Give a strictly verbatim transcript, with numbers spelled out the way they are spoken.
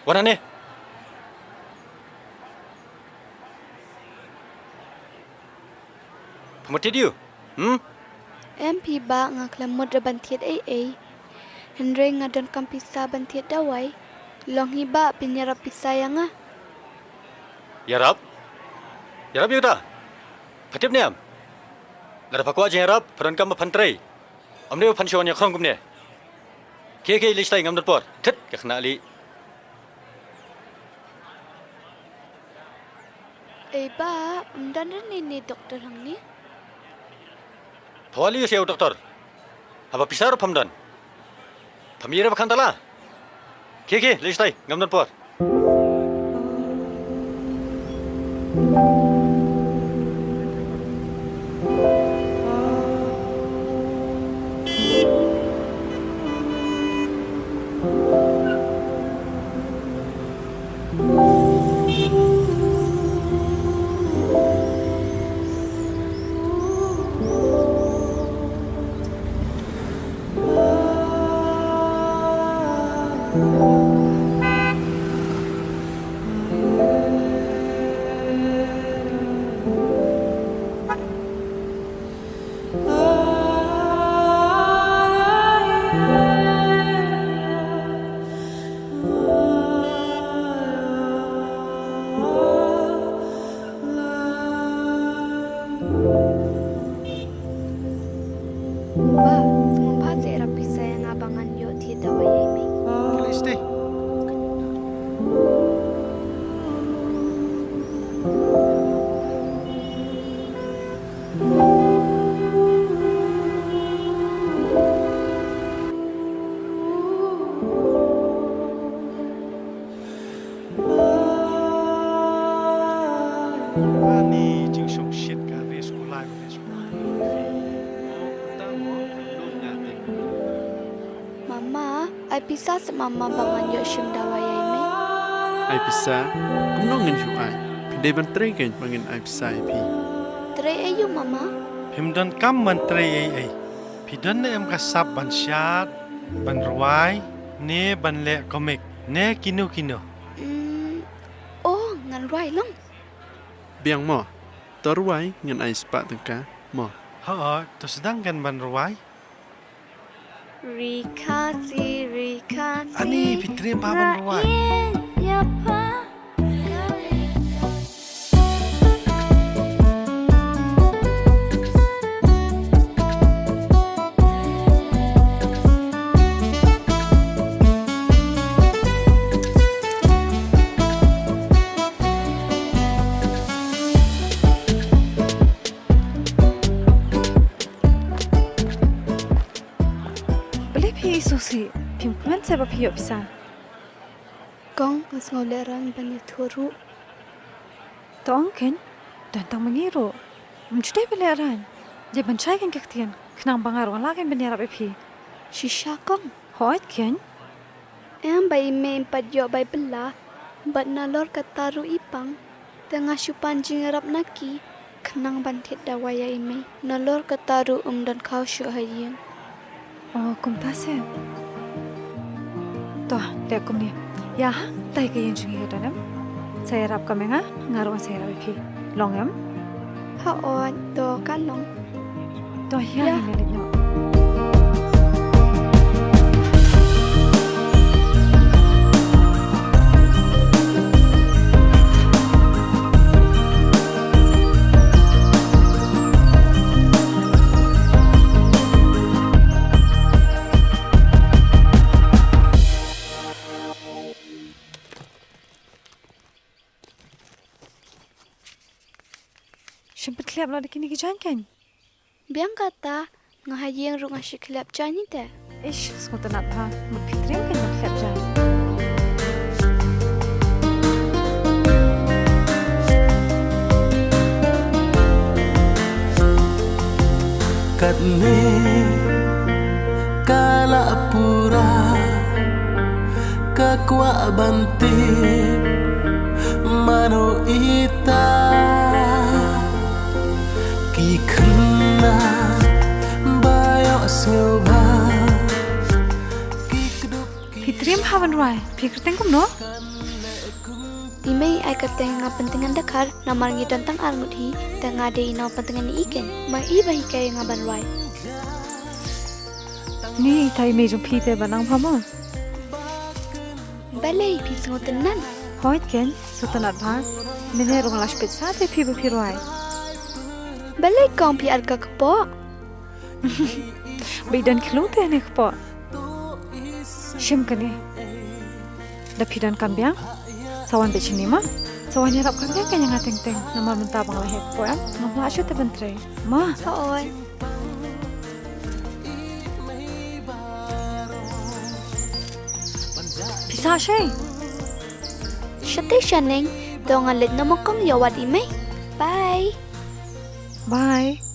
Wan hangne. Pha mut thied ïa u? Hmm? Em phi bah, nga khlem mut ruh ban thied ei ei. Hynrei nga donkam pisa ban thied dawai. Long hi bah, phin ïarap pisa ïa nga? Ïarap? Ïarap ïa kata? Pha tip ne em? Lada pha kwah jingïarap, pha donkam ba phan trei. Ym dei ba phan shu wan ïakhong kumne. Khie khie, leit shatai, ngam don por. Thied ka khynnah lih. Ei bah, ym don re ne doktor hangne? Pha wan lei ïa u doktor. Haba pisa ruh pham don. Pham ïoh re ba khang tala. Khie khie, leit shatai, ngam don por. Bah, sngewbha sa ïarap pisa ïa nga ba ngan ïoh thied dawai ïa i mei. Lei shatei. Ani jingshongshit ka ri skulai ba dei skulai. Mama, ai pisa sa mama ba ngan ïoh shim dawai ïa i mei. Ai pisa? Kumno ngan shu ai? Phi dei ban trei kein ba ngin ai pisa ïa phi. Trei aïu mama? Phim donkam ban trei ei ei. Phi don ne em ka sap ban shad, ban rwai, ne ban leh comic, ne kino kino? Mm, oh, ngan rwai long. Biang mo. To rwai, ngan ai spah tyngka mo. Hooid, to sdang kan ban rwai. Ri Khasi, ri Khasi. Ani, phi trei ba ban rwai. Balei phi ïohi sngewsih? Phim kmen se ba phi ïoh pisa? Kong, nga sngew lehraiñ ban ïathuh ruh. To ong kein, don tang ma ngi ruh. Ym ju dei ba lehraiñ. Dei ban shai kein ka ktien, khnang ba nga ruh nga lah kein ban ïarap ïa phi. Shisha kong? Hooid kein. Em ba i mei im pat ïoh bai bylla, bad nalor kata ruh i pang. Te nga shu pan jingïarap na ki khnang ban thied dawai ïa i mei. Nalor kata ruh ym don khaw shuh ha ïing. Oh, kumta se. To, leh kumne. Ïa hangtai ka ïing jong ngi ka don em? Sa ïarap kam ïa nga, nga ruh ngan sa ïarap ïa phi. Long em? Hooid, to ka long. To ïa, ïa, ngin leit noh. Shim pynkhlieh noh da kine ki jaiñ kein. Biang kata, nga ha ïing ruh nga shu khlep jaiñ hi te. Ish, sngewtynnat bha, mut phi triem kein ban khlep jaiñ. Katne ka la pura, ka kwah ban tip mano ita. Ki khynnah ba ïohsngew bha, ki kdup ki. Phi Kha ban rwai, phi kyrteng kumno? Te mei, ai kyrteng nga Pyntngen Dkhar, namar ngi don tang ar ngut hi, te nga dei i nongpyntngen i ken. Ma i ba hikai nga ban rwai. Ni, tai mei jong phi te ba nang pha mo. Balei phi sngewtynnat? Hooid ken, sngewtynnat bha. Mynne ruh nga la shu peit sah te phi ba phi rwai. Balei kong phi ar ka kpoh? Ba i don khlung te ne kpoh. Shim kane. Da phi don kam biang. Sa wan beit shane ma. Sa wan ïarap kam biang ka ïa nga teng teng. Namar mynta ba nga la heh kpoh em, ngam lah shuh te ban trei. Ma. Hooid. Phi sah shai? Shatei shaneng, to ngan leit noh ma kong, ïa wad i mei. Bye. Bye.